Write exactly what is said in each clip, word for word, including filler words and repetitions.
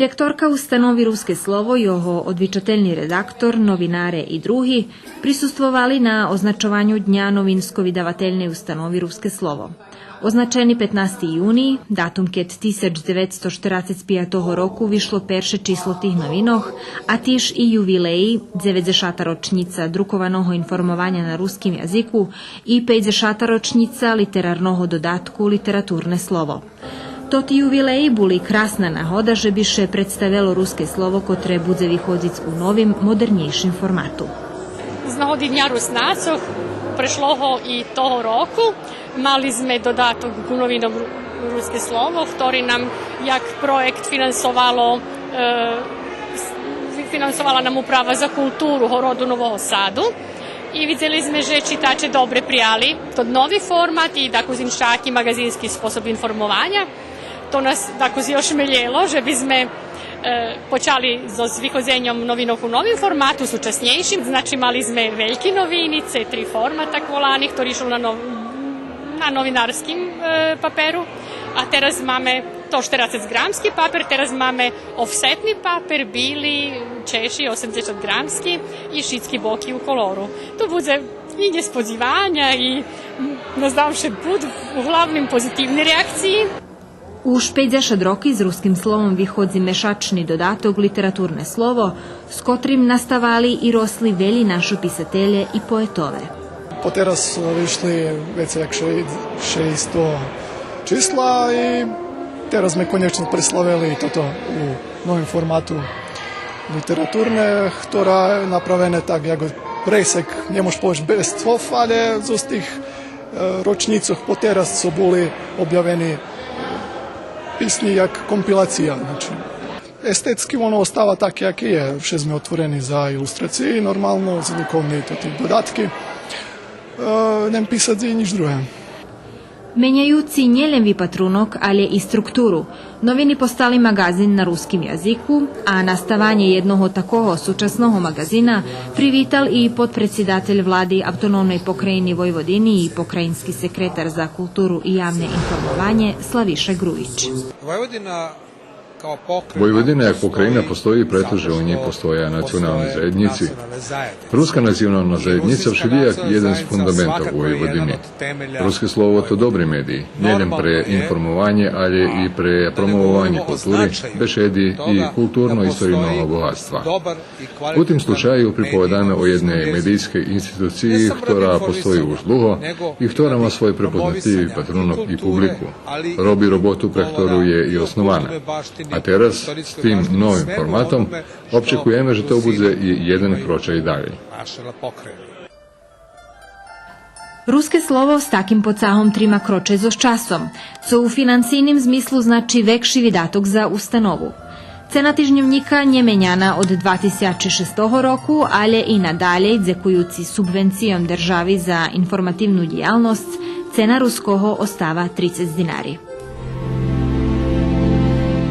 Директорка установи Руске слово, його одвичательни редактор, новинаре и други присуствовали на означованю Дня новинско-видавательней установи Руске слово. Означени петнасти юний, датум кед тисяч дзеветсто штерацец пиятого року вишло перше число тих новинох, а тиж и ювилеї, дзеведзешата рочнїца друкованого информованя на руским язику и пейдзешата рочнїца литерарного додатку Литературне слово. Тоти ювилеї були красна нагода же би ше представело Руске слово котре будзе виходзиц у новим, модернєйшим формату. З нагоди Дня Руснацох прешлого и того року мали зме додаток ку новинох Ру-, Руске слово, хтори нам як проєкт финансовало, е, с-, финансовала нам Управа за културу городу Нового Саду. И видзели зме же читаче добре прияли тот нови формат и дакус иншаки маґазински способ информованя. То нас дакус и ошмелєло же би зме, е, почали зоз виходзеньом новинох у новим формату, сучаснєйшим. Значи, мали зме вельки новини, Ц три формат так волани, хтори ишол на нов-, на новинарским, е, паперу. А тераз маме то штерацец ґрамски папер, тераз маме офсетни папер, били, чежши, осемдзешат ґрамски и шицки боки у колору. То будзе и нєсподзиваня и, м, наздавам ше, будзу углавним позитивни реакциї. Уж пейдзешат роки з Руским словом виходзи мешачни додаток Литературне слово, з котрим наставали и росли велї нашо писателє и поетове. Потераз вишли вецей як шей-, шейсто числа и тераз зме конєчно преславели и тото у новим формату Литературне, хтора направене так як пресек, нє мож повесц best of, але зоз тих, е, рочнїцох потераз цо були обявени писнї як компилация, значи. Естетски воно остава таке яке є, вше зме отворени за илустрациї, нормално, за ликовни тоти додатки. Е, нєм писац и нїч друге. Меняюци нєлєм випатрунок, алє и структуру, новини постали маґазин на руским язику, а наставанє єдного такого сучасного маґазина привитал и подпредсидатель Влади Автономней Покраїни Войводини и покраїнски секретар за културу и явне информованє Славиша Груїч. Войводина як покраїна постої прето же у нєй постоя национални заєднїци. Руска национална заєднїца вше є як єден з фундаментох у Войводини. Руске слово то добри медий, нєлєм пре информованє, алє и пре промовованє култури, бешеди и културно-историйного богатства. У тим случаю приповедаме о єдней медийскей институциї, хтора постої уж длуго и хтора ма свой препознатливи патрунок и публику. Роби роботу пре хтору є и основана. А тераз з тим новим форматом очекуєме же то будзе и єден крочай далєй. Руске слово з таким поцагом трима кроче зоз часом, цо у финансийним змислу значи векши видаток за установу. Цена тижньовнїка нє меняна од два тисячи шестого року, алє и надалєй, дзекуюци субвенцийом держави за информативну дїялносц, цена Руского остава трицец динари.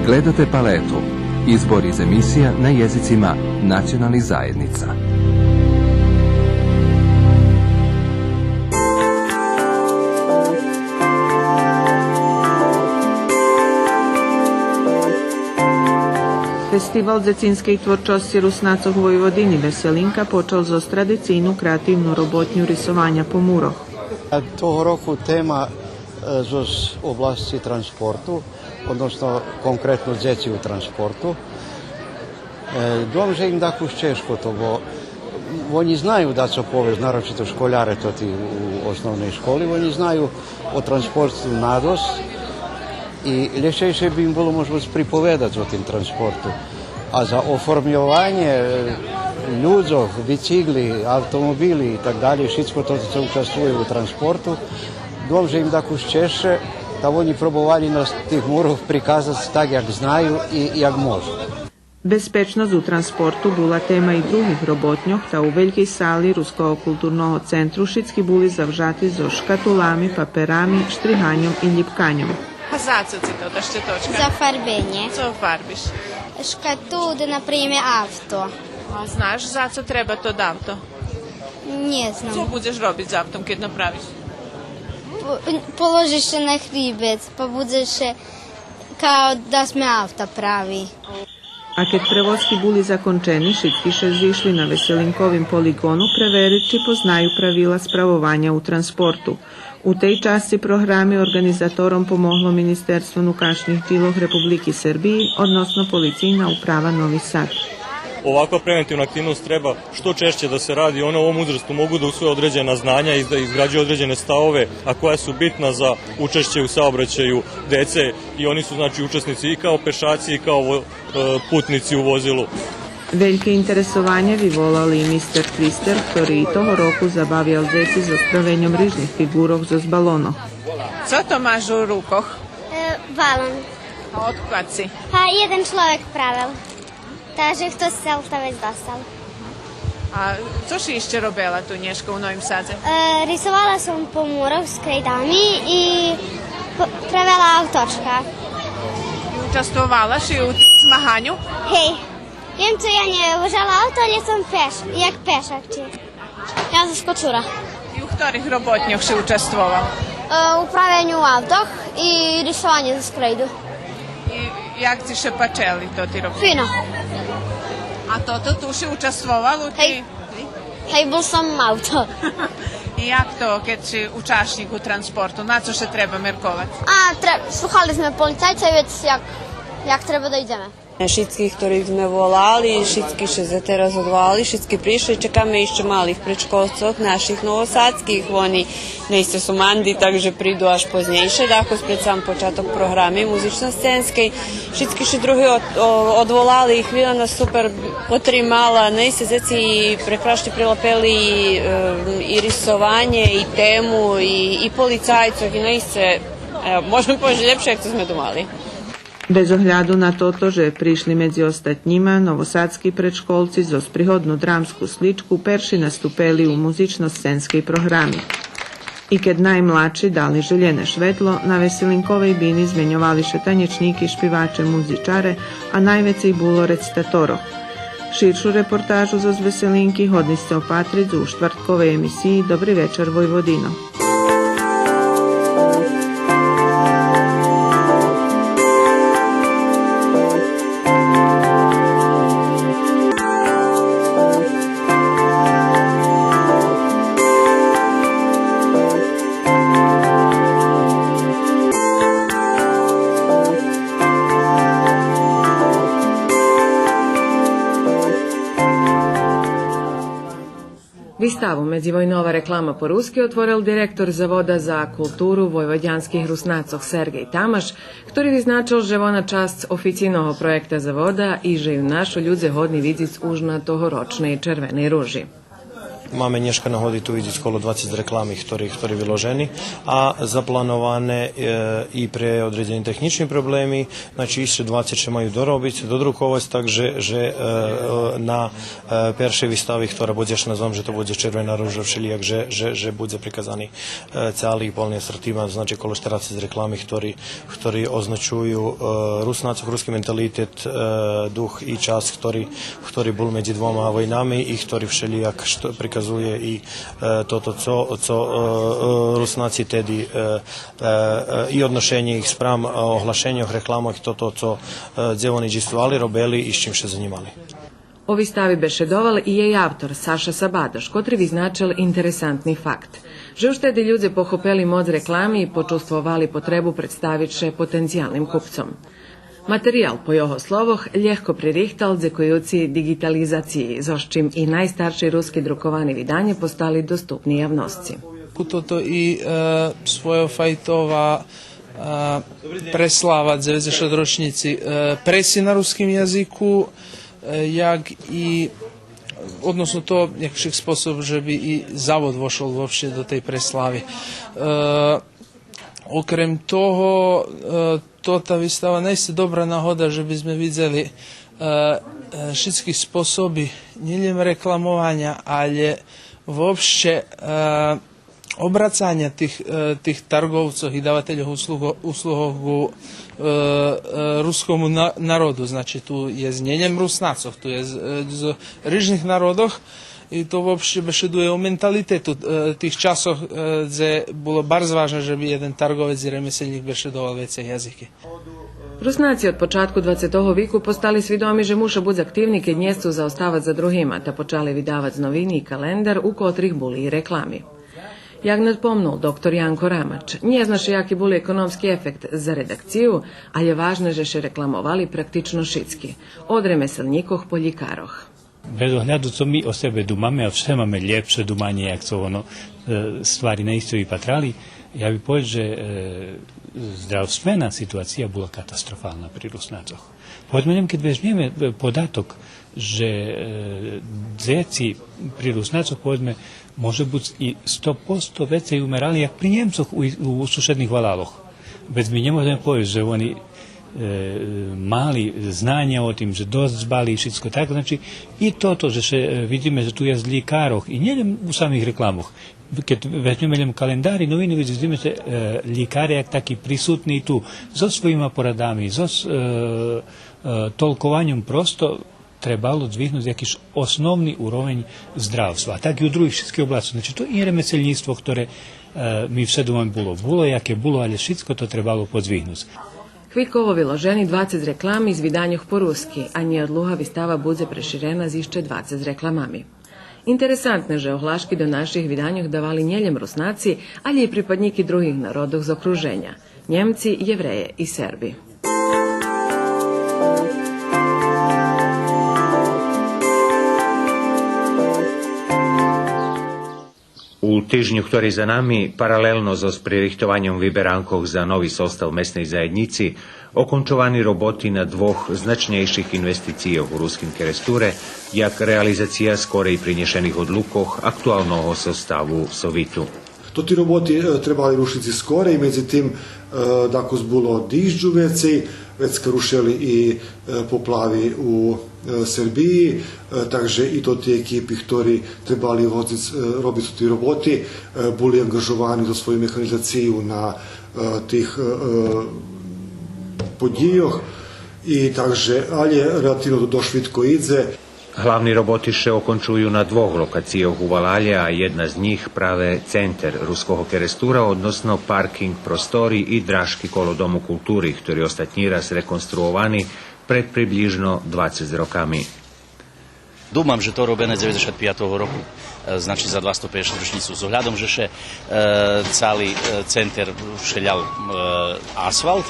Gledate Paletu. Izbor iz emisija na jezicima nacionalnih zajednica. Фестивал дзецинскей творчосци Руснацох у Войводини Веселинка почал зоз традицийну креативну роботню рисованя по мурох. А того року тема, е, зоз обласци транспорту, односно конкретно дзеци у транспорту. Е, думам же им дакус чежко то, бо вони знаю дацо повесц, нарочито школяре тоти у основней школи, вони знаю о транспорту надосц и лєгчейше би им було, може буц, приповедац о тим транспорту. А за оформйованє, е, людзох, бицикли, автомобили и так далєй, шицко то цо участвує у транспорту, думам же им дакус чежше, та вони пробовали на тих мурох приказац так як знаю и як можу. Безпечносц у транспорту була тема и других роботньох, та у велькей сали Руского културного центру шицки були завжати зоз шкатулами, паперами, штриганьом и лїпканьом. А зацо ци тота щеточка? За фарбенє. Цо фарбиш? Шкатулу, да, например, авто. А знаш зацо треба тот авто? Нє знам. Цо будзеш робиц з автом кед направиш? По-, положиш ше на хрибец, па будзеш ше као да сме авта прави. А кед превозки були закончени, шицки ше зишли на Веселинковим полиґону превериц чи познаю правила справованя у транспорту. У тей часци програми орґанизатором помогло Министерство нукашнїх дїлох Републики Сербиї, односно Полицийна управа Нови Сад. Ovakva preventivna aktivnost treba što češće da se radi. Ona u ovom uzrastu mogu da usvoje određena znanja i da izgrađuju određene stavove, a koja su bitna za učešće u saobraćaju dece i oni su, znači, učesnici i kao pešaci i kao vo-, e, putnici u vozilu. Вельке интересованє виволал и мистер Твистер, хтори и того року забавял дзеци зоз правеньом рижних фиґурох зоз балонох. Цо то маш у рукох? Е, балон. А одкадзи? Па, єден чловек правел. Та же хтос з Селта вец достал. А цо ши ище робела ту нєшка у Новим Садзе? Е, рисовала сом по мурох з крейдами и п-, правела авточка. И участвовала ши у тим змаганю? Гей. Вим цо я нє вожела авто, але сом пеш-, як пешак чи. Я зоз Кочура. И у хторих роботньох ши участвовал? Е, у правеню автох и рисованє зоз крейду. И як ци ше пачели тоти роботньох? Фино. А тото ту ши участвовал у тим? Гей. Гей, бул сом авто. И як то, кед ши учашнїк у транспорту, на цо ше треба мерковац? А, тре-, слухали зме полицайца и вец як, як треба да идземе. Шицких хторих зме волали, шицки ше за тераз одволали, шицки пришли. Чекаме ище малих предшколцох, наших новосадских, вони наисце су манди, так же приду аж познєйше, дахо спред сам початок програми музично-сценскей. Шицки ше други од-, о-, одволали и хвиля нас супер потримала, наисце дзеци прекрашнє прилапели и, е, и рисованє, и тему, и, и полицайцох, и наисце, е, можем повесц, лєпше як цо зме думали. Без огляду на тото же пришли медзи остатнїма, новосадски предшколци зоз пригодну драмску сличку перши наступели у музично-сценскей програми. И кед наймладши дали желєне шветло, на Веселинковей бини зменьовали ше танєчнїки, шпиваче, музичаре, а найвецей було рецитаторох. Ширшу репортажу зоз Веселинки годни сце опатриц у штвартковей емисиї Добри вечар, Войводино. Виставу Медзивойнова реклама по руски отворел директор Завода за културу войводянских Руснацох Сергей Тамаш, хтори визначел же вона часц официйного проєкта Завода и же ю нашу людзе годни видзиц уж на тогорочней Червеней ружи. Маме нєшка нагоди ту видзиц коло двацец реклами хтори, хтори виложени, а заплановане, е, и пре одредзени технїчни проблеми, значи, ище двацец ше маю доробиц, додруковац, так же, же, е, е, на, е, першей вистави, хтора будзе, ше надзовам же то будзе Червена ружа, вшелїяк же, же, же будзе приказани, е, цали полни асортиман, значи, коло штерацец реклами хтори, хтори означую, е, Руснацох, руски менталитет, е, дух и час хтори, хтори бул медзи двома войнами и хтори вшелїяк што приказує и, е, тото цо, цо, е, е, Руснаци теди, е, е, е, и одношенє їх спрам, е, оглашеньох, рекламох, тото цо, е, дзе вони дїйствовали, робели и з чим ше занїмали. О вистави бешедовал и єй автор Саша Сабадош, котри визначел интересантни факт, же уж теди людзе похопели моц реклами и почувствовали потребу представиц ше потенциялним купцом. Материял, по його словох, лєгко пририхтал дзекуюци диґитализациї, зоз чим и найстарши руски друковани виданє постали доступни явносци. Тото и, е, своєфайтова, е, преслава дзеведзешат рочнїци, е, преси на руским язику, е, як и, односно то, як шик способ же би и Завод вошол вообще до тей преслави. Е, Окрем того, е, тота вистава наисце добра нагода же би зме видзели, е, е, шицки способи, нє лєм рекламованя, але вообще, е, обрацаня тих, е, тих тарговцох и давательох услуго-, услугох ґу, е, е, рускому на-, народу. Значи, ту єст нє лєм Руснацох, ту єст, е, з рижних народох. И то вообще бешедує о менталитету, е, тих часох, е, дзе було барз важне же би єден тарговец и ремеселнїк бешедовал вецей язики. Руснаци од початку двацетого вику постали свидоми же муша буц активни кед нє сцу заоставац за другима, та почали видавац новини и календар у котрих були и реклами. Як надпомнул доктор Янко Рамач, нє зна ше яки були економски ефект за редакцию, алє важне же ше рекламовали практично шицки, од ремеселнїкох по лїкарох. Без огляду цо ми о себе думаме, а все маме лєпше думанє як цо воно, е, ствари наисце випатрали, я би повед же, е, здравствена ситуация була катастрофална при Руснацох. Поведзме, нєм, кед вежнєме, е, податок же, е, дзеци при Руснацох, поведзме, може буц и сто посто вецей умерали як при Нємцох у, у сушедних валалох. Вец ми нє можеме повесц же вони, е, мали знанє о тим, же досц дбали и шицко так. Значи, и тото же ше, е, видзиме же ту єст лїкарох, и нє лєм у самих рекламох. Кед вежнєме лєм календари, новини, видзиме же, е, лїкаре як таки присутни ту, зоз своїма порадами, зоз, е, е, толкованьом просто требало дзвигнуц якиш основни уровень здравства. А так и у других шицких обласцох. Значи, то и ремеселнїцтво, хторе, е, ми все думаме було, було яке було, алє шицко то требало подзвигнуц. Хвильково виложени двацец реклами з виданьох по руски, а нєодлуга вистава будзе преширена з ище двацец рекламами. Интересантне же оглашки до наших виданьох давали нє лєм Руснаци, алє и припаднїки других народох з окруженя: Нємци, Євреє и Серби. У тижню хтори за нами, паралелно зоз пририхтованьом виберанкох за нови состав Месней заєднїци, окончовани роботи на двох значнєйших инвестицийох у Руским Керестуре, як реализация скорей принєшених одлукох актуалного составу Совиту. Тоти роботи, е, требали рушиц скорей, медзитим, е, дакус було дижджу вецей, вецка рушели и, е, поплави у, е, Сербиї, е, так же и тоти екипи хтори требали возиц, е, робиц тоти роботи, е, були анґажовани зоз свою механизацию на, е, тих, е, е, подїйох. И так же, алє релативно то досц швидко идзе. Главни роботи ше окончую на двох локацийох у валалє, а єдна з нїх праве центер Руского Керестура, односно паркинґ простори и дражки коло Дому култури, хтори остатнї раз реконструовани пред приблїжно двацец роками. Думам же то робене дзеведзешат пиятого року, е, значи за двасто пейдзешат рочнїцу. З оглядом же ше, е, цали, е, центер вшелял, е, асфалт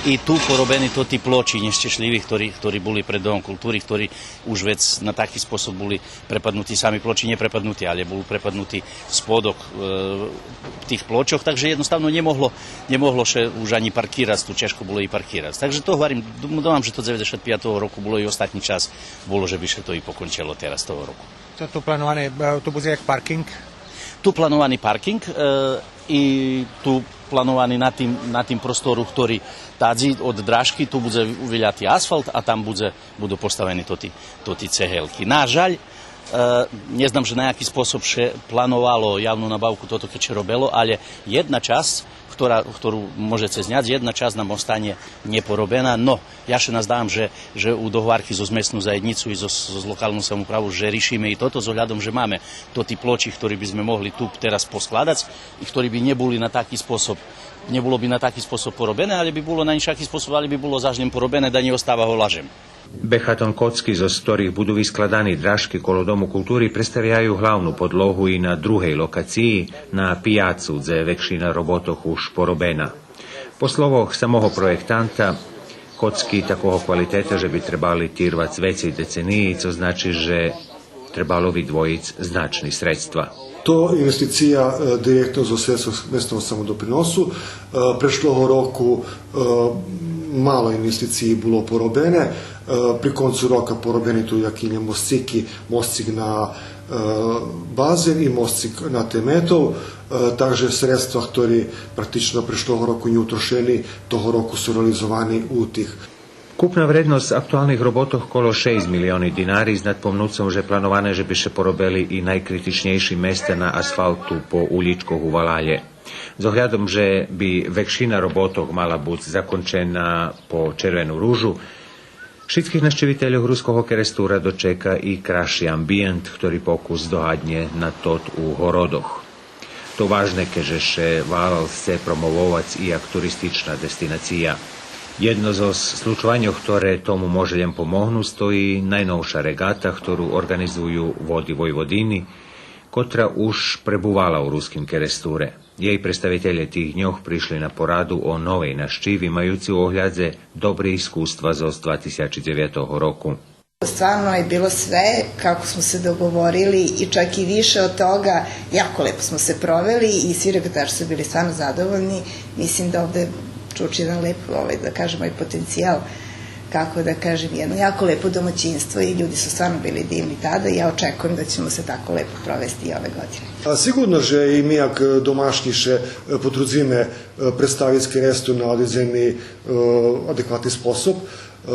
и ту поробени тоти плочи нєщешлїви, хтори, хтори були пред Домом култури, хтори уж вец на таки способ були препаднути, сами плочи нє препаднути, алє бул препаднути сподок, е, тих плочох, так же єдноставно нє могло, нє могло ше уж анї паркирац, ту чежко було и паркирац. Так же то гварим, дум-, думам же то дзеведзешат пиятого року було и остатнї час було же би ше то и покончело тераз того року. То ту плановане, е, то будзе як паркинґ? Ту плановани паркинґ, е, и ту плановани на тим, на тим простору, хтори тадзи од дражки, ту будзе виляти асфалт, а там будзе буду поставени тоти, тоти цегелки. На жаль, е, нє знам же на яки способ ше плановало явну набавку тото кед ше робело, алє єдна часц, хтора, хтору можеце зняц, єдна часц нам останє нєпоробена, но я ше наздавам же, же у договарки зоз Месну заєднїцу и зоз, зоз локалну самоуправу же ришиме и тото, з оглядом же маме тоти плочи хтори би зме могли ту тераз поскладац и хтори би нє були на таки способ, нє було би на таки способ поробене, алє би було на иншаки способ, алє би було заш лєм поробене, да нє остава голажем. Бехатон коцки, зоз хторих буду вискладани дражки коло Дому култури, представяю главну подлогу и на другей локациї, на пияцу, дзе векшина роботох уж поробена. По словох самого проєктанта, коцки такого квалитета же би требали тирвац вецей децениї, цо значи же требало видвоїц значни средства. То инвестиция, е, директно зоз средства Месного самодоприносу. Е, прешлого року, е, мало инвестициї було поробене. Е, при концу рока поробени ту яки лєм мосцики, мосцик на, е, базен и мосцик на теметов. Е, так же средства хтори практично прешлого року нє утрошени, того року су реализовани у тих. Купна вредносц актуалних роботох коло шейсц милиони динари, з надпомнуцом же плановане же би ше поробели и найкритичнєйши места на асфалту по улїчкох у валалє. З оглядом же би векшина роботох мала буц закончена по Червену ружу, шицких нащивительох Руского Керестура дочека и красши амбиєнт, хтори покус догаднє на тот у городох. То важне, кед же ше валал сце промововац и як туристична дестинация. Єдно зоз случованьох хторе тому може лєм помогнуц, то и найновша реґата хтору орґанизую Води Войводини, котра уж пребувала у Руским Керестуре. Єй представителє тих дньох пришли на пораду о новей нащиви, маюци у оглядзе добри искуства зоз два тисячи дзевятого року. Stvarno je bilo sve kako smo se dogovorili i čak i više od toga. Jako lepo smo se proveli i svi regatari su bili stvarno zadovoljni. Mislim da ovde čuči jedan lep, ovaj, da kažem, ovaj potencijal, kako da kažem, jedno jako lepo domaćinstvo i ljudi su stvarno bili divni tada i ja očekujem da ćemo se tako lepo provesti i ove godine. A sigurno же и ми як домашнї ше, е, потрудзиме, е, представиц Керестур на одредзени, е, адекватни способ. Е,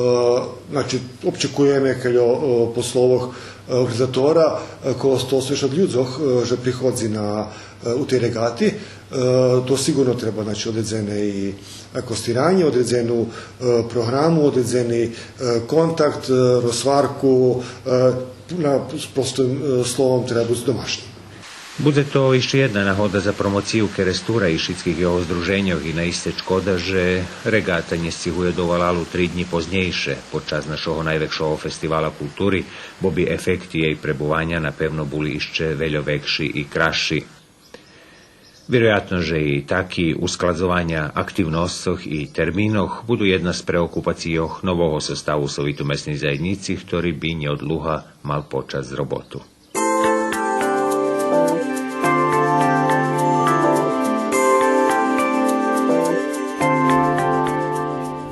значи, обчекуєме, кельо, е, пословох, е, орґанизатора, е, коло сто свеше од людзох, е, же приходзи на, е, у тей реґати. Е, то сигурно треба, значи, одредзене и акостиранє, одредзену, е, програму, одредзени, е, контакт, е, розгварку, е, на, з простим, е, словом, треба буц домашнї. Будзе то ище єдна нагода за промоцию Керестура и шицких його здруженьох и наисце шкода же реґата нє сцигує до валалу три днї познєйше, под час нашого найвекшого фестивала култури, бо би ефекти єй пребуваня напевно були ище вельо векши и красши. Вироятно же и таки ускладзованя активносцох и терминох буду єдна з преокупацийох нового составу Совиту месней заєднїци, хтори би нєодлуга мал почац роботу.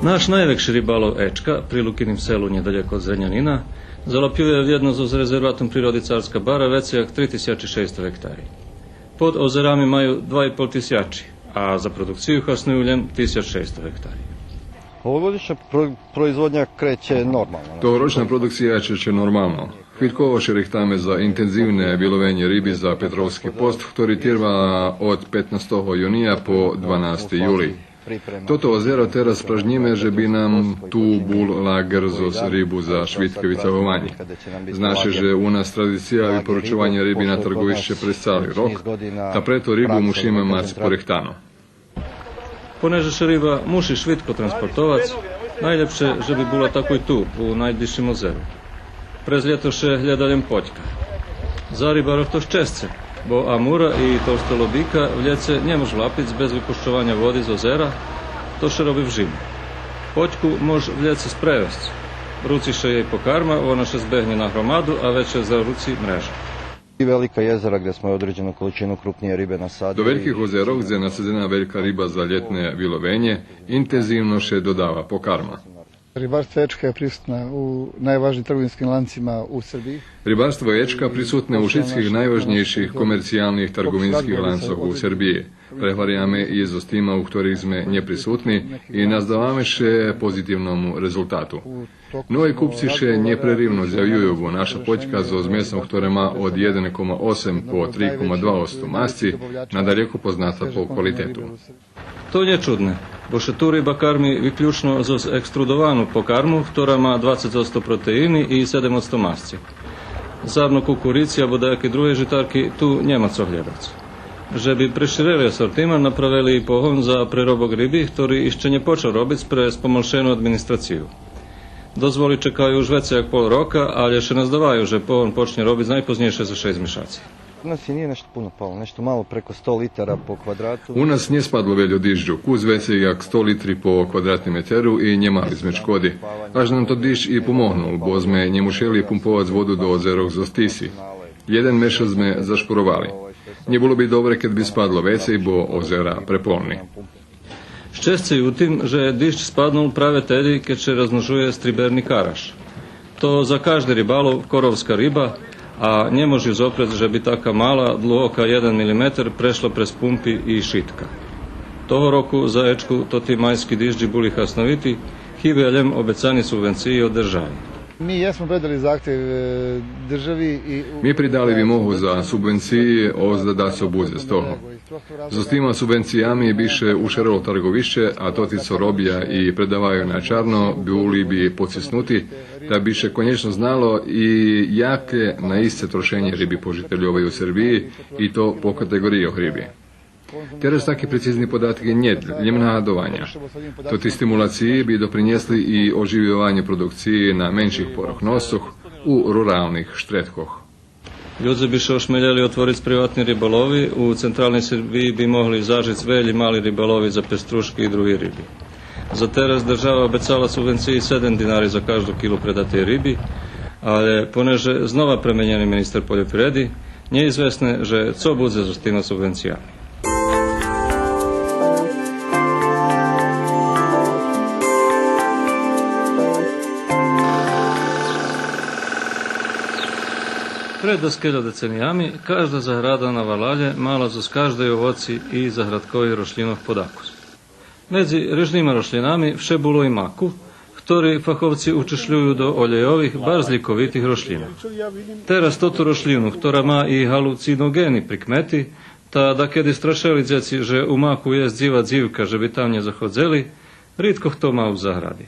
Наш найвекши рибалов Ечка при Лукиним Селу, нєдалеко од Зренянина, залапює вєдно зоз резерватом природи Царска бара вецей як три тисячи шейсто гектари. Под озерами маю два и пол тисячи, а за продукцию хасную лєм тисяч шейсто гектари. Овогодишња про-, производња креће нормално. Тогорочна продукция чече нормално. Хвильково ше рихтаме за интензивне виловенє риби за Петровски пост, хтори тирва од петнастого юния по дванасти юли. Тото озеро тераз спражнїме же би нам ту бул лагер зоз рибу за швидке вицагованє. Зна ше же у нас традиция випоручованя риби на тарговище през цали рок, та прето рибу мушиме мац порихтану. Понеже ше риба муши швидко транспортовац, найлєпше же би була такой ту, у найблїзшим озеру. През лєто ше глєда лєм потька. За рибарох то щесце, бо амура и толстолобика в лєце нє мож влапиц без випущованя води з озера, то ше роби в жиму. Потьку мож в лєце спревесц. Руци ше єй покарма, вона ше збегнє на громаду, а вечер заруци мрежа. И велика језера где смо одређену количину крупније рибе насадили. До вельких озерох, дзе насадзена велька риба за лєтне виловенє, интензивно ше додава покарма. Рибарство Ечка је присутно у најважнијим трговинским ланцима у Сербији. Рибарство Ечка присутне у шицких найважнєйших комерциялних тарговинских ланцох у Сербиї. Прегваряме и зоз тима у хторих зме нєприсутни и наздаваме ше позитивному резултату. Нови купци ше нєпреривно зявюю, бо наша потька зоз месом хторе ма од єден кома осем по три кома два одсто масци, надалеко позната по квалитету. То нє чудне, бо ше ту риба карми виключно зоз екструдовану покарму, хтора ма двацец одсто протеини и седем одсто масци. Зарно кукурици або даяки другей житарки ту нєма цо глєдац. Же би преширели асортиман, направели и погон за преробок риби, хтори ище нє почал робиц пре спомалшену администрацию. Дозволи чекаю уж вецей як пол рока, алє ше наздаваю же погон почнє робиц найпознєйше за шейсц мишаци. У нас и није нешто пуно пало, нешто мало преко сто литара по квадрату. У нас нє спадло вельо дижджу, кус вецей як сто литри по квадратним метеру и нє мали зме шкоди. Аж нам тот диждж и помогнул, бо зме нє мушели пумповац воду до озерох зоз Тиси. Єден мешац зме зашпоровали. Нє було би добре кед би спадло вецей, бо озера преполни. Щесце и у тим же диждж спаднул праве теди кед ше розмножує стриберни караш. То за кажди рибалов коровска риба, а нє мож ю зопрец же би така мала, длугока єден милиметер, прешла през пумпи и шитка. Того року за Ечку тоти майски дижджи були хасновити, хибе лєм обецани субвенциї од держави. Ми јесмо предали захтев, е, држави и у... Ми придали вимогу за субвенциї, озда дацо будзе з того. Зоз тима субвенциями би ше ушерело тарговище, а тоти цо робя и предаваю на чарно були би поциснути, та би ше конєчно знало и яке наисце трошенє риби по жительовей у Сербиї, и то по катеґорийох риби. Тераз таки прецизни податки нєт, лєм нагадованя. Тоти стимулациї би допринєсли и оживйованю продукциї на менших порохносцох у руралних штредкох. Людзе би ше ошмелєли отвориц приватни риболови, у централней Сербиї би могли зажиц велї мали риболови за пеструшки и други риби. За тераз держава обецала субвенциї седем динари за кажду килу предатей риби, алє понеже знова пременєни министер польопривреди, нєизвесне же цо будзе зоз тима субвенциями. Пред даскельо децениями кажда заграда на валалє мала зоз каждей овоци и заградкових рошлїнох подакус. Медзи рижнима рошлїнами вше було и маку, хтори фаховци учишлюю до олєйових, барз лїковитих рошлїнох. Тераз тоту рошлїну, хтора ма и галуциноґени прикмети, та дакеди страшели дзеци же у маку єст дзива дзивка же би там нє заходзели, ридко хто ма у загради.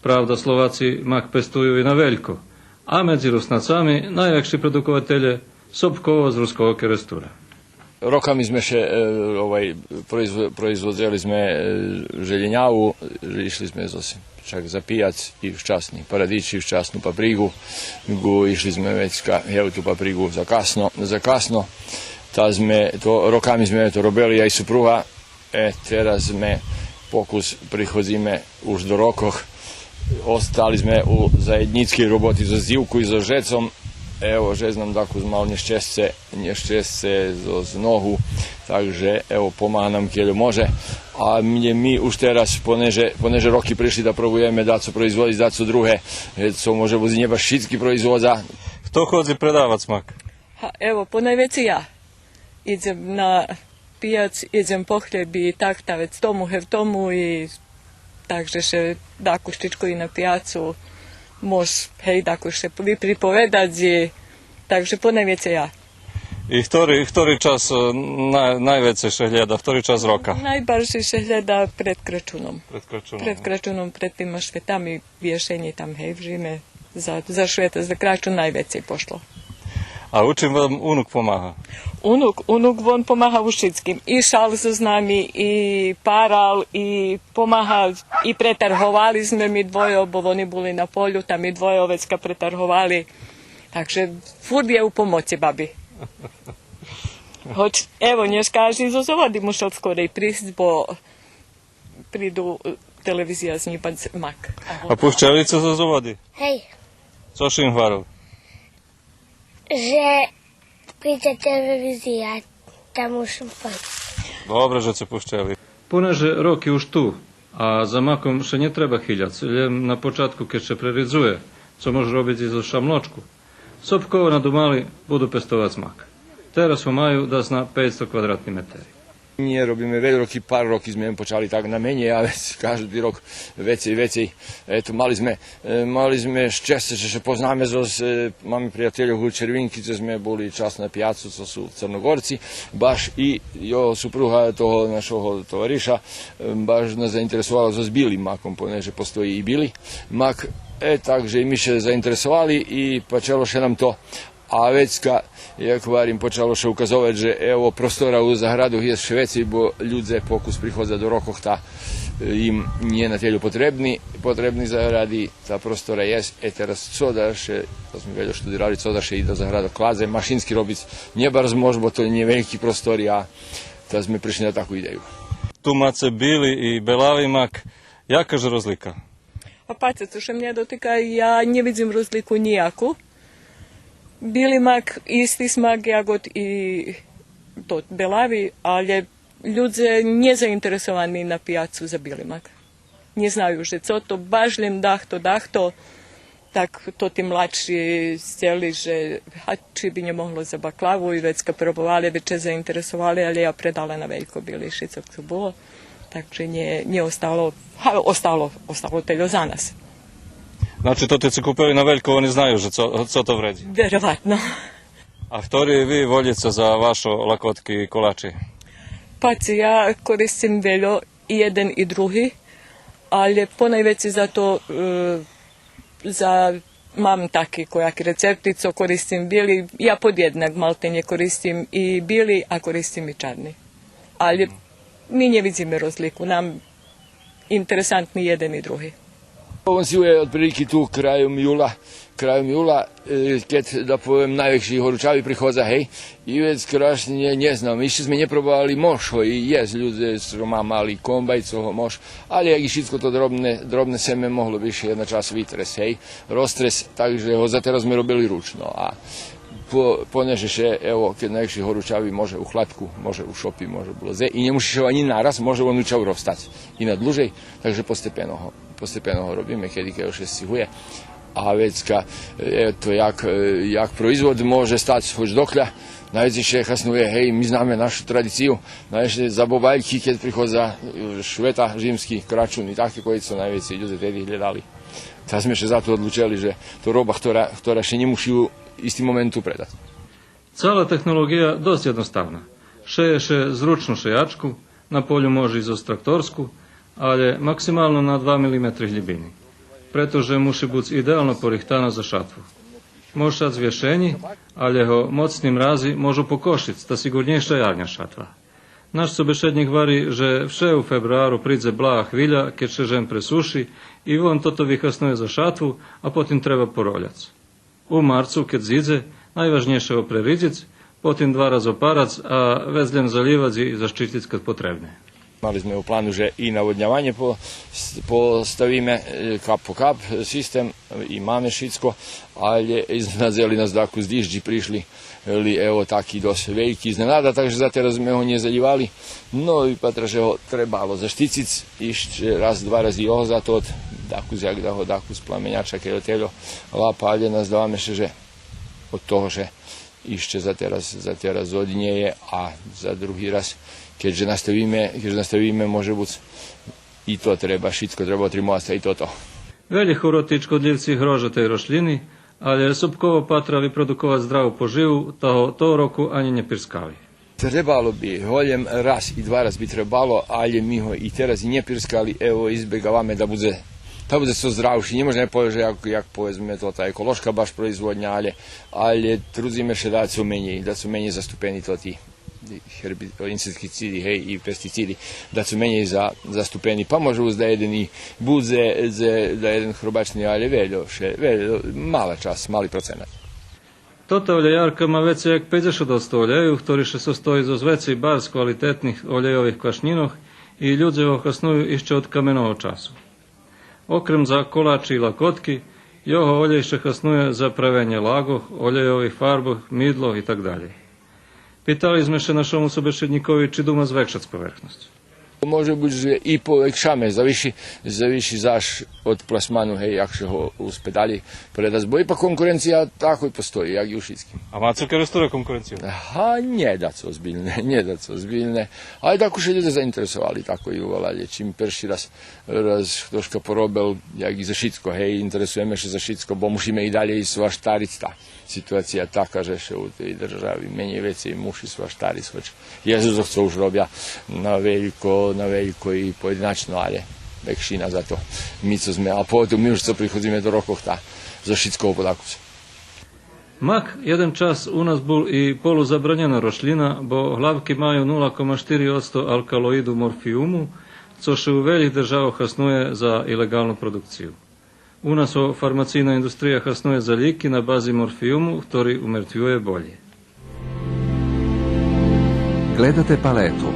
Правда, Словаци мак пестую и на велько, а медзи Руснацами найлакши продукователє Собково з Руского Керестура. Роками зме ше, е, овай, произво-, производзели зме, е, желєняву, ишли зме зоз, чак за пияц и вчасни парадич и вчасну паприґу, ишли зме вецка, гевту паприґу за касно, за касно. Та зме то, роками зме то робели, я и супруга. Е, тераз зме покус приходзиме уж до рокох. Остали зме у заєднїцкей роботи зоз дзивку и зоз жецом. Ево, жец нам дакус мал нєщесце, нєщесце зоз, зоз ногу. Так же, ево, помага нам кельо може. А ми, ми уж тераз, понеже, понеже роки пришли, да пробуєме дацо производзиц, дацо друге, е, цо може буц нє баш шицки производза. Хто ходзи предавац мак? Га, ево, понайвецей я. Идзем на пияц, идзем по хлєб и так, та вец тому, гевтому и так же ше дакус чичко и на пияцу, мож, гей, дакус ше виприповедац и так же понайвецей я. И хтори, хтори час, е, най-, найвецей ше глєда, хтори час рока? Найбаржей ше глєда пред Крачуном. Пред Крачуном. Пред Крачуном, пред тима шветами. Вєшенї там, гей, в жиме за, за швета, за Крачун найвецей пошло. А у чим вам унук помага? Унук, унук, вон помага у шицким. И шал зоз нами, и парал, и помага, и претарговали зме ми двойо, бо вони були на полю, та ми двойо вецка претарговали. Так же фурт є у помоци баби. Гоч, ево, нєшка аж и зоз Заводи мушел скорей присц, бо приду, е, телевизия знїмац мак. А пущели цо зоз Заводи? Гей. Цо ши им гварел? Же придзе телевизия, та мушим пойсц. Добре же цо пущели. Понеже роки уж ту, а за маком ше нє треба хиляц, лєм на початку, кед ше преридзує, цо мож робиц и зоз шамлочку. Собково надумали, буду пестовац мак. Тераз го маю дас на пейцсто квадратни метери. Нє робиме вельо роки, пар роки зме почали так на менєй, а вец кажди рок вецей, вецей. Ето, мали зме, е, мали зме щесце же ше познаме зоз, е, маме приятельох у Червинки, цо зме були час на пияцу, цо су Црногорци, баш и його супруга того нашого товариша, е, баш нас заинтересовала зоз билим маком, понеже постої и били мак. Е, так же и ми ше заинтересовали и почало ше нам то. А вецка, як гварим, почало ше указовац же, ево, простора у заградох єст вше вецей, бо людзе покус приходза до рокох, та, е, им нє на тельо потребни, потребни загради, та простора єст. Е, тераз цо да ше, та зме вельо штудирали, цо да ше и до заградох кладзе, машински робиц нє барз мож, бо то нє вельки простори, а та зме пришли на таку идею. Ту маце били и белави мак, яка же розлика? А паце, цо ше мнє дотика, я нє видзим розлику нїяку. Били мак, исти смак ягод и тот белави, алє людзе нє заинтересовани на пияцу за били мак. Нє знаю же цо то, баш лєм дахто, дахто, так тоти младши сцели же, а чи би нє могло за баклаву, и вецка пробовали, вец ше заинтересовали, алє я предала на велько били шицок цо було. Так же нє, нє остало, га, остало, остало тельо за нас. Значи, тоти цо купели на велько, вони знаю же цо, цо то вредзи. Вероватно. А хтори ви волїце за вашо лакотки и колачи? Паце, я користим вельо и єден и други, алє понайвецей за то, е, за, мам таки кояки рецепти, цо користим били, я подєднак малтене користим и били, а користим и чарни. Але ми нє видзиме розлику, нам интересантни єден и други. Он сиює одприлики ту краєм юла, краєм юла, е, кед, да повем, найвекши горучави приходза, гей, и вец крашнє, нє знам, ище зме нє пробовали, мож го и єсц, людзе цо ма мали комбай, цо го мож, але як и шицко то дробне, дробне семе, могло би ше єдна часц витресц, гей, розтресц, так же го за тераз зме робели ручно, а по-, понеже ше, ево, кед найвекши горучави, може у хладку, може у шопи, може було дзе, и нє муши ше анї нараз, може он учав розтац и на длужей, так же постепено го, постепено го робиме, кеди, кеди ше сцигує. А вецка, ето, як, е, як производ може стац гоч докля, найвецей ше хаснує, гей, ми знаме нашу традицию, знаєш, за бобальки, кед приходза, е, Швета, Римски, Крачун и таке, коли цо найвецей людзе теди глєдали. Та зме ше за то одлучели же то роба хтора, хтора ше нє муши у исти момент упредац. Цала технолоґия досц єдноставна. Шеє ше з ручну шеячку, на полю може и зоз тракторску, але максимално на два милиметри глїбини, прето же муши буц идеално порихтана за шатву. Мож шац вєшенї, але го моцни мрази можу покошиц, та сиґурнєйша ярня шатва. Наш собешеднїк гвари же вше у фебруару придзе блага хвиля, кед ше жем пресуши, и вон тото вихаснує за шатву, а потим треба пороляц. У марцу, кед зидзе, найважнєйше го преридзиц, потим два раз опарац, а вец лєм залївац и защициц кед потребне. Мали зме у плану же и наводняванє по-, с-, поставиме, е, кап по кап систем, и маме шицко, але изненадзели нас дакус дижджи пришли, ли, ево, таки досц вельки изненада, так же за тераз зме го нє залївали. Но, и патра же го требало защициц ище раз, два рази його за то, дакус як да го, дакус пламеняча, кед отельо лапа, але наздаваме ше же од того же ище за тераз, за тераз однє є, а за други раз, кед же наставиме, кед же наставиме, може буц и то треба, шицко треба отримовац, та и тото. Велї хороти и чкодлївци грожа тей рошлїни, але Сопково патра випродуковац здраву поживу, та го того року анї нє пирскали. Требало би, голєм раз и два раз би требало, але ми го и тераз и нє пирскали, ево, избегаваме да будзе, да будзе цо здравши. Нє можеме повесц же як, як, поведзме, то та еколошка баш производня, але, але трудзиме ше да цо менєй, да цо менєй заступени тоти герби-, инсектициди, гей, и пестициди, да цо менєй за-, заступени. Па може буц да єден и будзе, дзе, да єден хробачни, але вельо, ше, вельо, мала часц, мали проценат. Тота олєярка ма вецей як пейдзешат одсто олєю, хтори ше состої зоз вецей барз квалитетних олєйових квашнїнох и людзе го хасную ище од каменого часу. Окрем за колачи и лакотки, його олєй ше хаснує за правенє лагох, олєйових фарбох, мидлох и так далєй. Питали зме ше нашому собешеднїкови чи дума звекшац поверхносц. Може буц же и повекшаме, зависи, зависи заш од пласману, гей, як ше го успе далєй предац, бо ипак конкуренция такой постої, як и у шицким. А маце у Керестуре конкуренцию? Га, нє дацо озбильне, нє дацо озбильне. Але так уж ше людзе заинтересовали, тако и у валалє. Чим перши раз, раз хтошка поробел, як и за шицко, гей, интересуєме ше за шицко, бо мушиме и далєй сваштариц, та ситуация така же ше у тей держави менєй вецей муши сваштариц, хоч єст цо уж робя на велько, на велько и поєдиначно, але векшина за то. Ми цо зме, а потим ми уж цо приходзиме до рокох, та зоз шицкого подакус. Мак єден час у нас бул и полузабранєна рошлїна, бо главки маю нула кома штири одсто алкалоиду морфиюму, цо ше у велїх державох хаснує за илеґалну продукцию. У нас го фармацийна индустрия хаснує за лїки на бази морфиюму, хтори умертвює болї. Gledate Paletu,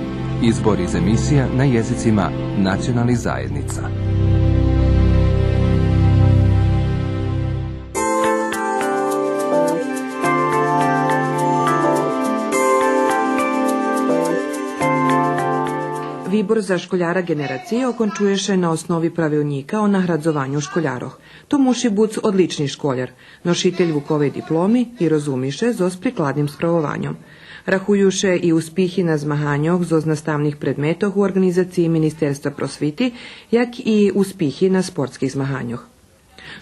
izbor iz emisija na jezicima nacionalnih zajednica. Вибор за школяра ґенерациї окончує ше на основи Правилнїка о наградзованю школярох. То муши буц одлични школяр, ношитель Вуковей дипломи и розуми ше зоз прикладним справованьом. Рахую ше и успихи на змаганьох зоз наставних предметох у орґанизациї Министерства просвити, як и успихи на спортских змаганьох.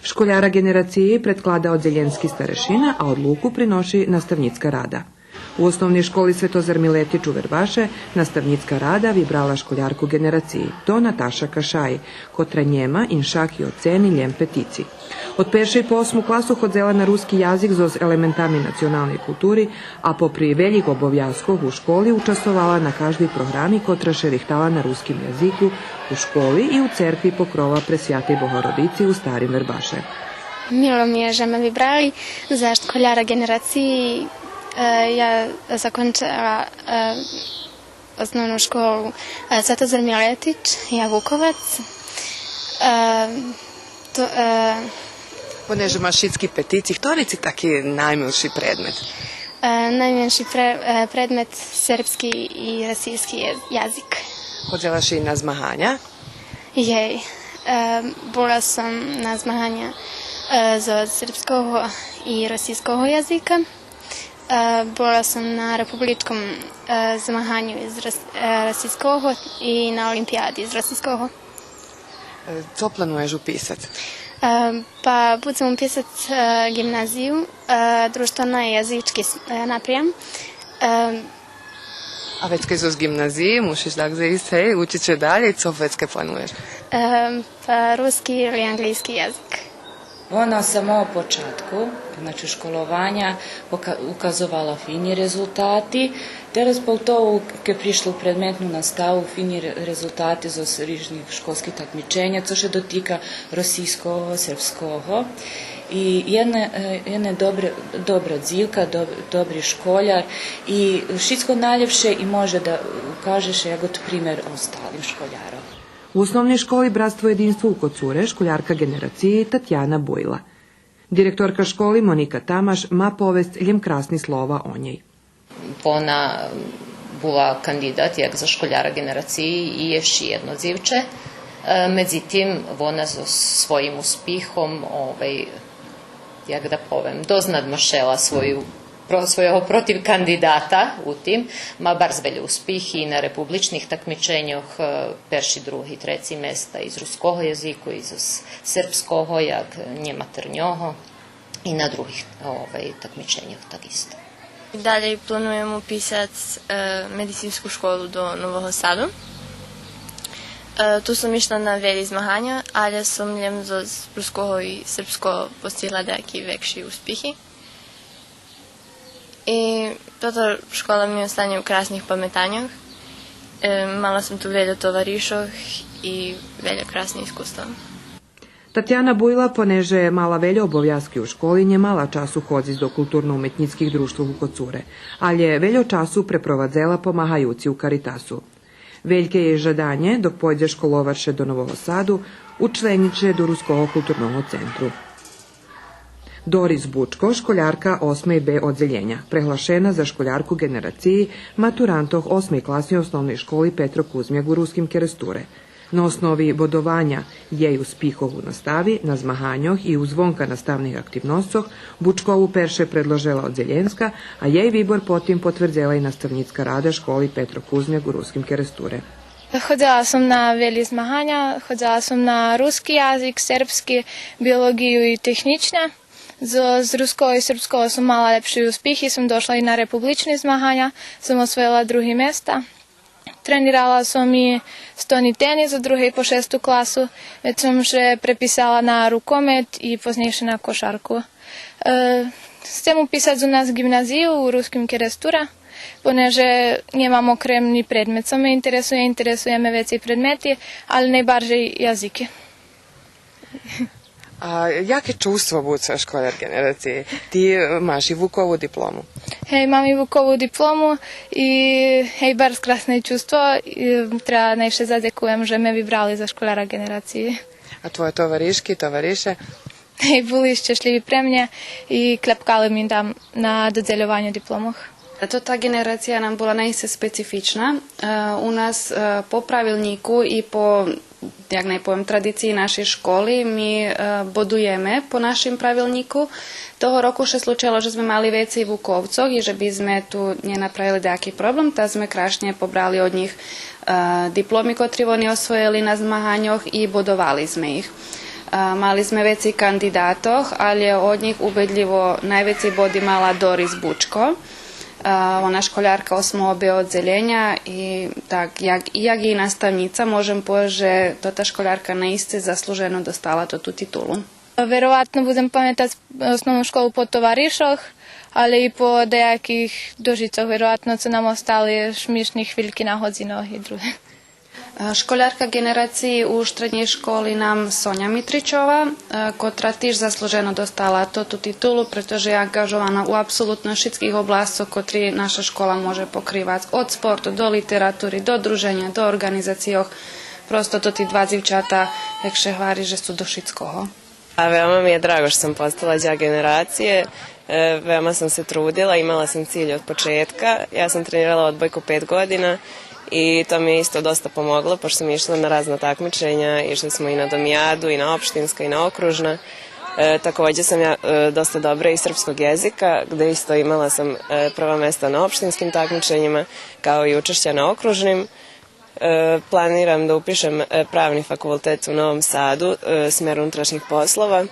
Школяра ґенерациї предклада оддзелєнски старешина, а одлуку приноши наставнїцка рада. У Основней школи „Светозар Милетич” у Вербаше наставнїцка рада вибрала школярку ґенерациї. То Наташа Кашаї, котра нєма иншаки оцени лєм петици. Од першей по осму класу ходзела на руски язик зоз елементами националней култури, а попри велїх обовязкох у школи участвовала на каждей програми котра ше рихтала на руским язику у школи и у церкви Покрова Пресвятей Богородици у Старим Вербаше. Мило ми је же ме вибрали за школяра ґенерациї. Е, я закончела, е, основну школу, е, „Светозар Милетич”, я Вуковац. Е, то, е, Понеже маш шицки петици, хтори ци таки наймилши предмет? Е, наймилши пре-, е, предмет сербски и росийски јаз-, јазик. Ходзела ши и на змаганя? Єй. Е, була сом на змаганя, е, зоз сербского и росийского јазика. Е, була сом на републичком, е, змаганю из рос-, е, росийского и на олимпияди из росийского. Е, цо плануєш уписац? Е, па будзем уписац, е, ґимназию, е, дружтвено-язички с-, е, напрям. Е, А вецка зоз ґимназиї мушиш так заисц, гей, учиц ше далєй, цо вецка плануєш? Е, па руски или анґлийски язик. Вона од самого початку, значи, школованя пока-, указовала фини резултати. Тераз поготово кед пришла у предметну наставу, фини ре-, резултати зоз рижних школских такмиченя, цо ше дотика росийского, сербского. И єдна, е, єдна добра, добра дзивка, доб-, добри школяр и шицко найлєпше и може да укаже ше як од пример осталим школяром. У Основней школи „Братство єдинство” у Коцуре школярка ґенерациї Татяна Буйла. Директорка школи Моника Тамаш ма повесц лєм красни слова о нєй. Вона була кандидат як за школяра ґенерациї и ище єдно дзивче. Е, медзитим, вона зоз своїм успихом, овай, як да повем, досц надмашела свою, про-, свойого противкандидата у тим. Ма барз вельо успихи и на републичних такмиченьох, е, перши, други, треци места и з руского язику, и з сербского, як нєматернього, и на других, овай, такмиченьох так исто. Далєй плануєм уписац, е, медицинску школу до Нового Саду. Е, ту сом ишла на велї змаганя, алє сом лєм зоз руского и сербского постигла даяки векши успихи. И тота школа ми остане у красних паметаньох. Е, мала сом ту вельо товаришох и вельо красни искуства. Татяна Буйла, понеже мала вельо обовязки у школи, нє мала часу ходзиц до културно-уметнїцких дружтвох у Коцуре, алє вельо часу препровадзела помагаюци у Каритасу. Вельке єй жаданє, док пойдзе школовац ше до Нового Саду, учленїц ше до Руского културного центру. Дорис Бучко, школярка осмей Б оддзелєня, преглашена за школярку ґенерациї матурантох осмей класи Основней школи „Петро Кузмяк” у Руским Керестуре. На основи бодованя єй успихох у настави, на змаганьох и у звонканаставних активносцох Бучкову перше предложела оддзелєнска, а єй вибор потим потвердзела и наставнїцка рада школи „Петро Кузмяк” у Руским Керестуре. Ходзела сом на велї змаганя, ходзела сом на руски язик, сербски, биолоґию и технїчне. З, з руского и сербского сом мала лєпши успихи, сом дошла и на републични змаганя, сом освоєла други места. Тренирала сом и стони тенис од другей по шесту класу, вец сом ше преписала на рукомет и познєйше на кошарку. Е, сцем уписац у нас ґимназию у Руским Керестуре, понеже нємам окремни предмет цо ме интересує, интересує ме вецей предмети, алє найбаржей язики. А яке чувство буц школяр ґенерациї? Ти, е, маш и Вукову диплому. Гей, мам и Вукову диплому и, гей, барз красне чувство. И треба найвше задзекуєм же ме вибрали за школяра ґенерациї. А твойо товаришки, товарише? Гей, були щешлїви пре мнє и кляпкали ми там на додзельованю дипломох. Тота ґенерация нам була наисце специфична. Е, у нас, е, по правилнїку и по, як най повем, традициї нашей школи, ми, е, бодуєме по нашим правилнїку. Того року ше случело же зме мали вецей Вуковцох и же би зме ту нє направели даяки проблем, та зме крашнє побрали од нїх, е, дипломи котри вони освоєли на змаганьох и бодовали зме их. Е, мали зме вецей кандидатох, алє од нїх убедлїво найвецей боди мала Дорис Бучко. А, вона школярка осмого Б оддзелєня и так, як, як и наставнїца, можем повесц же тота школярка наисце заслужено достала тоту титулу. Вероватно будзем паметац основну школу по товаришох, але и по деяких дружицох, вероватно, цо нам остали шмишни хвильки на годзинох и друге. Е, школярка ґенерациї у штреднєй школи нам Соня Митричова, е, котра тиж заслужено достала тоту титулу, прето же є анґажована у апсолутно шицких обласцох котри наша школа може покривац, од спорту до литератури, до друженя, до орґанизацийох. Просто тоти два дзивчата, як ше гвари, же су до шицкого. A veoma mi je drago što sam postala đak generacije. E, veoma sam se trudila, imala sam cilj od početka. Ja sam trenirala odbojku pet godina i to mi je isto dosta pomoglo, pošto sam išla na razna takmičenja, išli smo i na domijadu, i na opštinska, i na okružna. E, takođe sam ja, e, dosta dobra iz srpskog jezika, gde isto imala sam, e, prva mesta na opštinskim takmičenjima, kao i učešća na okružnim. E, planiram da upišem, e, Pravni fakultet u Novom Sadu, e, smer unutrašnjih poslova.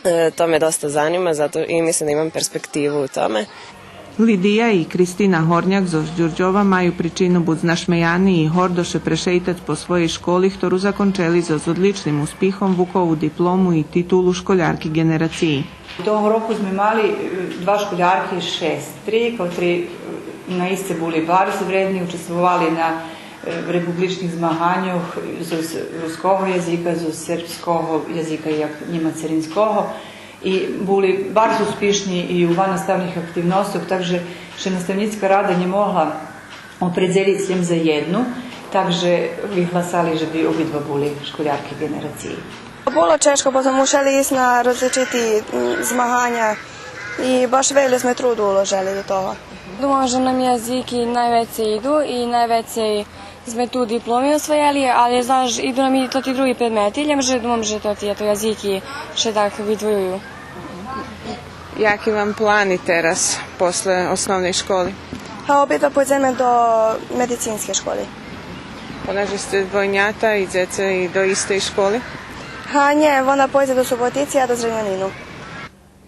E, to me dosta zanima, zato i mislim da imam perspektivu u tome. Лидия и Кристина Горняк зоз Дюрдьова маю причину буц нашмеяни и гордо ше прешейтац по своєй школи, хтору закончели зоз одличним успихом, Вукову диплому и титулу школярки ґенерациї. Того року зме мали, е, два школярки, шестри, котри, е, наисце були барз вредни, участвовали на, е, републичних змаганьох зоз руского язика, зоз сербского язика як нємацеринского. И були барз успишни и у ваннаставних активносцох, так же ше наставнїцка рада нє могла опредзелїц лєм за єдну, так же вигласали же би обидва були школярки ґенерациї. Було чежко, бо зме мушели исц на различити, м, змаганя и баш вельо зме труду уложели до того. Думам же нам язики найвецей иду и найвецей зме ту дипломи освоєли, але заш иду нам и тоти други предмети, лєм же думам же тоти, ето, язики ше так видвоюю. Яки вам плани тераз, после основней школи? Га, обидва пойдземе до медицинскей школи. Понеже сце двойнята, идзеце и до истей школи? Га, нє, вона пойдзе до Суботици, а я до Зренянину.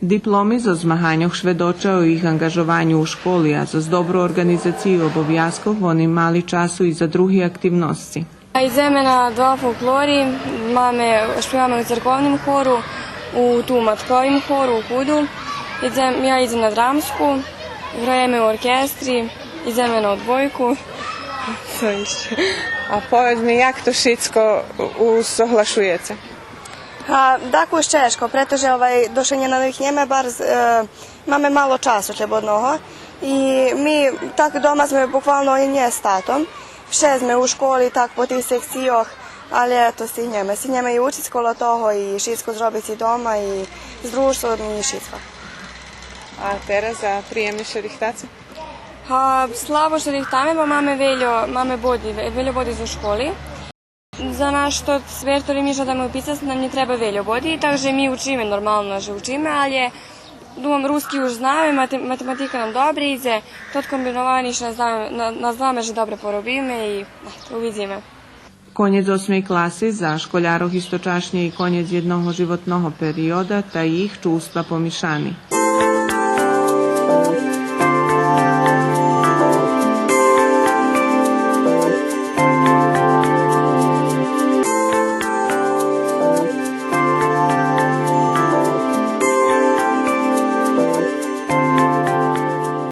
Дипломи зоз змаганьох шведоча о їх анґажованю у школи, а зоз добру орґанизацию обовязкох вони мали часу и за други активносци. Идземе на два фолклори, маме, шпиваме у церковним хору, у ту матковим хору, у ХУД-у. Идзем, я идзем на драмску, граєме у оркестри, идземе на одбойку. Цо ище? А поведз ми, як то шицко усоглашуєце? А, дакус чежко, прето же, овай, доше нє навикнєме барз, е, маме мало часу шлєбодного. И ми так дома зме буквално и нє з татом. Вше зме у школи, так по тих секцийох, але то стигнєме. Стигнєме и учиц коло того, и шицко зробиц и дома, и з дружтвом, и шицко. А тераз за приємни ше рихтаце? Га, слабо ше рихтаме, бо маме вельо, маме боди, ве-, вельо боди зоз школи. За наш тот сфер котри ми жадаме уписац, нам нє треба вельо боди, так же ми учиме, нормално же учиме, але, думам, руски уж знаме, мате-, математика нам добре идзе, тот комбиновани ше наздаваме, на-, наздаваме же добре поробиме и, ето, увидзиме. Конєц осмей класи за школярох источашнє и конєц єдного животного периода, та їх чувства помишани.